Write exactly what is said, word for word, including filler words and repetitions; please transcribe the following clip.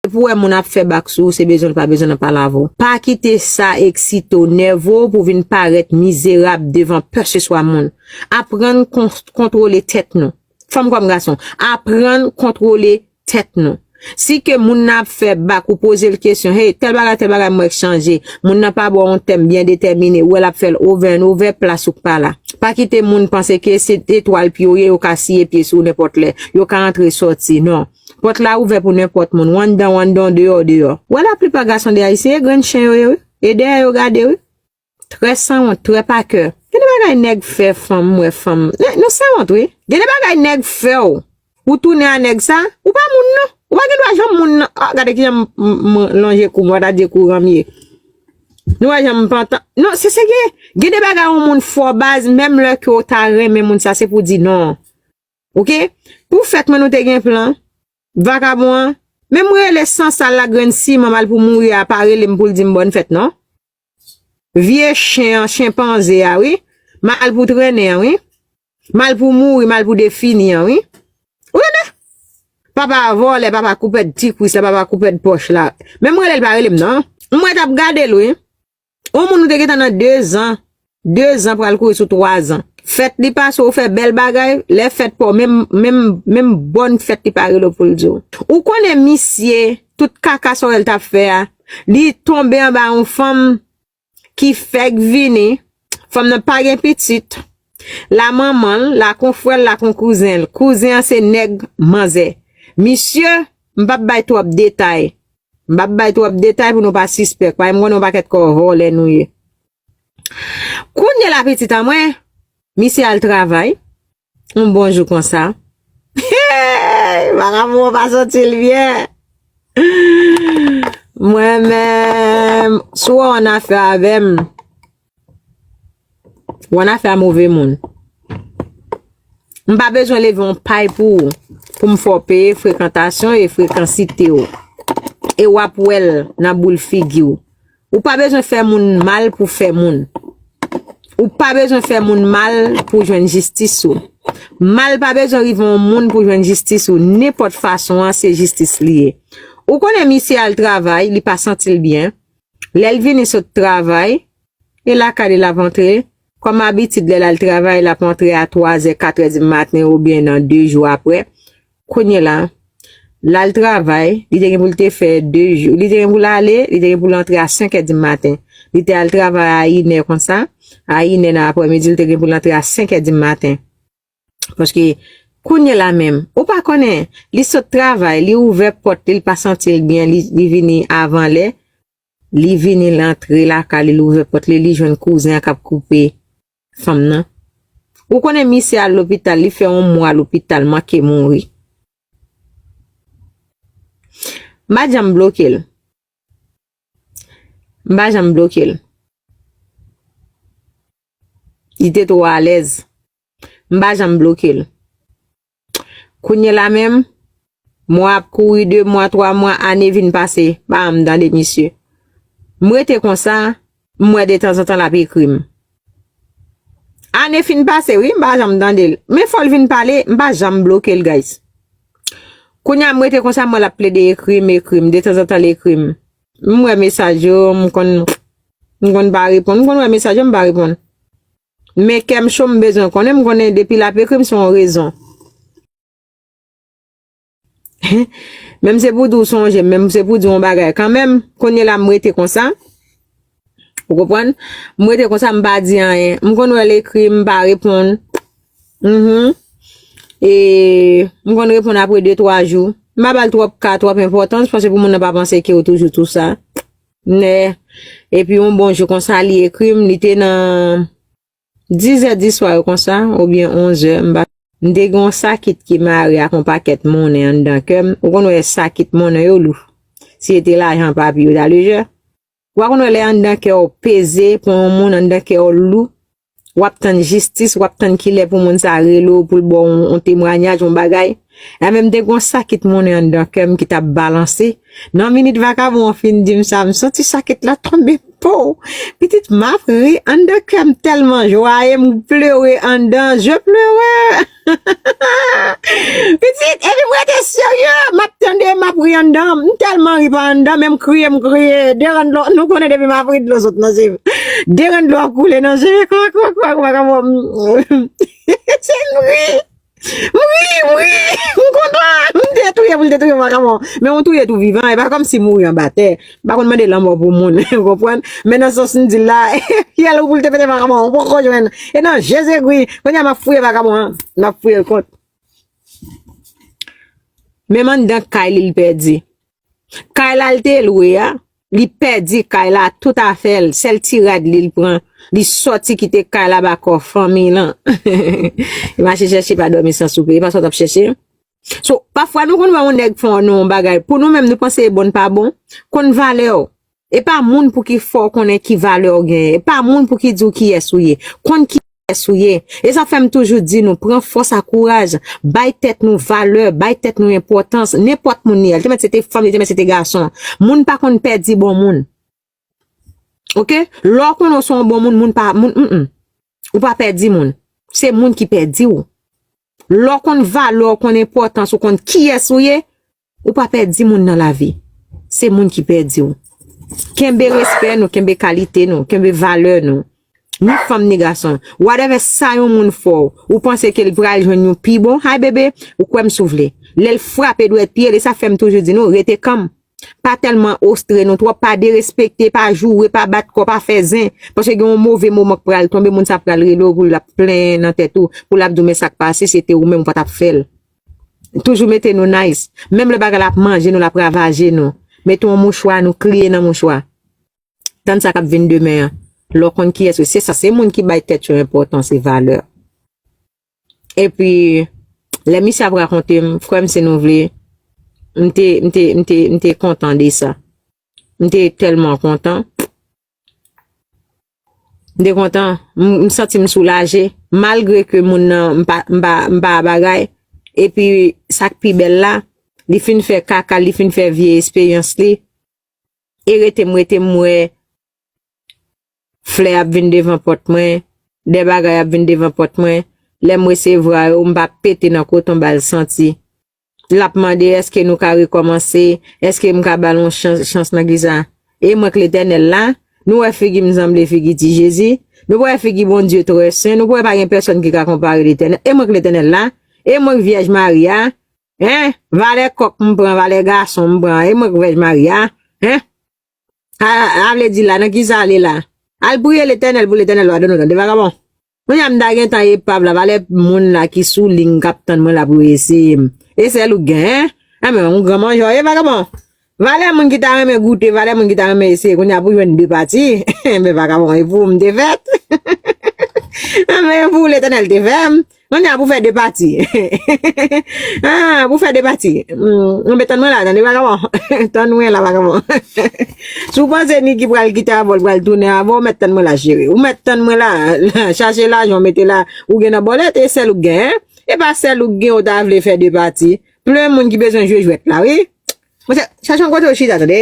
Depi w wè moun ap fè bak sou ou, se bezwen l pa bezwen l ap pale avè w. Pa kite sa eksite w, nève w pou w vin parèt mizerab devan kèlkeswa moun. Aprann kon-, kontwole tèt nou. Fanm kòm gason, aprann kontwole tèt nou. Si ke moun nan ap fè bak, ou poze l kesyon, hey, tèl bagay, tèl bagay, m wè k chanje. Moun nan pa ba w yon tèm byen detèmine, ou wè l ap fè l over and over, plas ou k pa la. Pa kite moun panse ke se etwal pye w ye, yo ka siye pye sou ou nenpòt lè. Yo ka antre sòti, non. Pòt la ouvè pou nenpòt moun, w anndan, w anndan, w deyò, w deyò. Wè laplipa gason de Ayisyen, e grenn chen yo ye, wi. E dèyè yo gade, wi. Trè sanwont, trè pa kè. Gen de bagay nèg fè fanm, m wè fanm. Nèg, nou sanwont, wi. Gen de bagay nèg fè w. Ou tounen a nèg sa, ou pa moun, non. Ou pa gen dwa janm moun, non. Ah, gade kijan m, m, m lonje kou m, wè ta di kou ranm ye. Nou wè jan m pantan. Non, se, se gen, gen de bagay yon moun fè w baz, menm lè ke w ta renmen moun sa, se pou di non. Oke? Pou fèt mwen, nou te gen plan. Vakabon an. Men m rele sansal la grenn siman m al pou mouri a, pa rele m pou l di m bòn fèt, non. Vye chen an, chenpanze a, wi. M al pou trennen an, wi. M al pou mouri, m al pou defini an, wi. Ou tande? Papa vòlè, papa koupèd ti kwis la, papa koupèd pòch la. Men m rele l pa rele m, non. M wè t ap gade l, wi. Yon moun nou te gentan nan dezan. Dezan pral kouri sou twazan. Fèt li pase, ou fè bèl bagay, lè fèt pa w, menm, menm, menm bòn fèt li pa rele w pou l di w. Ou konnen misye, tout kaka sa w wè l t ap fè a, li tonbe anba yon fanm ki fèk vini, fanm nan pa gen pitit, la manman l, la kon frè l, la kon kouzen l. Kouzen an se nèg manzè. Misye, m p ap bay twòp detay. M p ap bay twòp detay pou nou pa sispèk, paske m konnen yon pakèt kò vòlè nou ye. Kounye la pitit an mwen, misye al travay, yon bon jou konsa. Hey! Vakabon an pa santi l byen. Mwen menm, si w wè w annafè avè m, w annafè a move moun. M pa bezwen leve yon pay pou ou, pou m fè w peye frekantasyon e frekansite w. E w ap wè l nan boul figi w. Ou pa bezwen fè moun mal pou fè moun. Ou pa bezwen fè moun mal pou jwenn jistis ou. Mal pa bezwen rive yon moun pou jwenn jistis ou. Nenpòt fason an, se jistis li ye. Ou konnen misye al travay, li pa santi l byen. Lè l vini sot travay, e lakay li l ap antre. Kòm abitid, lè l al travay, l ap antre a twazè, katrè di maten oubyen nan de jou apre. Kounye la, l al travay, li te gen pou l te fè de jou. Li te gen pou l ale, li te gen pou l antre a senkè di maten. Li te al travay a inè konsa, a inè nan aprèmidi, li te gen pou l antre a senkè di maten. Paske, kounye la menm, ou pa konnen, li sot travay, li ouvè pòt li, li pa santi l byen, li, li vini avan lè, li vini, l antre lakay li, li ouvè pòt li, li jwenn kouzen an k ap koupe fanm nan. Ou konnen misye al lopital, li fè yon mwa lopital, manke mouri. M pa janm bloke l. M pa janm bloke l. Li te twò alèz. M pa janm bloke l. Kounye la menm, mwa ap kouri, de mwa, twa mwa, ane vin pase, pa janm tande misye. M rete konsa, m wè detanzantan l ap ekri m. Ane fin pase, wi, m pa janm tande l. Men fò l vin pale, m pa janm bloke l, guys. Kounye a, m rete konsa, m wè l ap plede ekri m, ekri m, detanzantan l ekri m. M wè mesaj yo, m konn, m konn pa reponn. M konn wè mesaj yo, m pa reponn. Men kè m cho, m bezwen konnen, m konnen depi l ap ekri m, se yon rezon. Menm se pou di w sonje m, menm se pou di w yon bagay kanmenm, kounye la m rete konsa. Ou konprann? M rete konsa, m pa di anyen. M konn wè l ekri, m pa reponn. Mhm. E m konn reponn apre de, twa jou. M pa ba l twòp ka, twòp enpòtans, paske pou moun nan pa panse ke w toujou tou sa. Nè. Epi yon bon jou konsa, li ekri m, li te nan dizè diswa yo konsa, oubyen onzè, m pa, m te gen yon sakit ki mare ak yon pakèt monnen anndan kè m. Ou konn wè sakit monnen yo lou. Si se te lajan papye yo ta lejè. W a konn wè lè anndan kè w peze pou yon moun, anndan kè w lou. W ap tann jistis, w ap tann kilè pou moun sa rele w, pou l ba w yon, yon temwayaj, yon bagay. E menm te gen yon sakit monnen anndan kè m ki t ap balanse. Nan minit vakabon an fin di m sa, m santi sakit la tonbe. po. Pitit, m ap ri anndan kè m tèlman jwaye, m plere anndan, je pleure. Pitit, epi m rete serye, m ap tande, m ap ri anndan, m tèlman ri pa anndan, men m kriye, m kriye, de rann dlo, nou konnen depi m ap ri dlo sot nan je m. De rann dlo ap koule nan je m, kwa, kwa, kwa, kwa, kwa, m, se m ri. M ri, m ri, m kontan, m te touye pou l te touye vakabon. Men ou touye tou vivan, e pa kòmsi mouri anba tè. M pa konn mande lanmò pou moun, ou konprann? Men nan sans m di l la, fyèl ou pou l te pete vakabon, ou poko jwenn. E nan Jezegri, kounye a m ap fouye vakabon an, m ap fouye l kont. Menm anndan kay li, l pèdi. Kay la l te lwe a, li pèdi kay la, tout afè l, sèl ti rad li l pran, li sòti kite kay la ba kò fanmi lan. Li mache chèche pa dòmi san soupe, e pa sa w t ap chèche. So, pafwa nou konn wè yon nèg fè w nan yon bagay, pou nou menm nou panse e bon n pa bon, konn valè w. E pa moun pou ki fè w konnen ki valè w genyen, e pa moun pou ki di w kiyès ou ye, konn ki kiyès ou ye. E sa fè m toujou di nou, pran fòs ak kouraj, bay tèt nou valè, bay tèt nou enpòtans, nenpòt moun li ye. Li te mèt se te fanm, li te mèt se te gason. Moun pa konn pèdi bon moun. Oke? Lè w konnen w se yon bon moun, moun pa, moun, mm, mm. Ou pa pèdi moun. Se moun ki pèdi w. Lè w konn valè w, konn enpòtans ou, konn kiyès ou ye, ou pa pèdi moun nan lavi. Se moun ki pèdi w. Kenbe respè nou, kenbe kalite nou, kenbe valè nou. Ni fanm, ni gason. Whatever sa yon moun fè w, ou panse ke l pral jwenn yon pi bon, hay bebe, ou kwè m si w vle. Lè l frape dwèt pye l, e sa fè m toujou di nou, rete kanm. Pa tèlman ostre nou twòp, pa derespekte, pa joure, pa bat kò, pa fè zen. Paske gen yon move moman k pral tonbe, moun sa pral rele w pou l ap plenyen nan tèt ou, pou l ap di w men sa k pase, se te ou menm ou pa t ap fè l. Toujou mete nou nice. Menm lè bagay la ap manje nou, l ap ravaje nou. Mete yon mouchwa, nou kriye nan mouchwa. Tann sa k ap vin demen an. Lè w konn kiyès ou, se sa, se moun ki bay tèt yo enpòtans e valè. Epi, lè misye ap rakonte m, frè m, si nou vle, m te, m te, m te, m te kontan de sa. M te tèlman kontan. M te kontan, m, m santi m soulaje, malgre ke moun nan, m pa, m pa, m pa bagay. Epi, sa k pi bèl la, li fin fè kaka, li fin fè vye esperyans li. E rete m, rete m wè flè ap vin devan pòt mwen, de bagay ap vin devan pòt mwen. Lè m resevwa yo, m pa pete nan koton ba l santi. L ap mande, èske nou ka rekòmanse? Èske m ka ba l yon chans, chans nan ki sa? E mwen k Letènèl la, nou wè figi m sanble figi ti Jezi? Nou wè figi Bondye trè sen? Nou wè pa gen pèsòn ki ka konpare Letènèl? E mwen k Letènèl la? E mwen k Vyèj Mari a? Hein? Valè kòk m pran, valè gason m pran. E mwen k Vyèj Mari a? Hein? A, a vle di la, nan ki sa ale la? Al priye Letènèl pou Letènèl padone w, tande vakabon. Kounye a m ta gentan epav la, valè moun la ki sou liy k ap tann mwen la pou eseye m. E sèl ou k gen, hein? Anben, yon gran manjè w ye, vakabon. Valè moun ki ta renmen goute, valè moun ki ta renmen eseye, kounye a pou jwenn de pati. Enben, vakabon, e pou ou m te fèt. Anben, e pou ou Letènèl te fè m. Kounye a pou fè de pati. Ah, pou fè de pati. Hmm, anben, tann mwen la, tande vakabon. Tann mwen la, vakabon. Si w panse Niki pral kite avè w, l pral tounen avè w, ou mèt tann mwen la, cheri. Ou mèt tann mwen la. Chache lajan w mete la, ou gen nan bòlèt, e sèl ou k gen, hein? E pa sèl ou k gen, ou ta vle fè de pati. Plen moun ki bezwen jwe jwèt la, wi. Monchè, chache yon kote w chita, tande.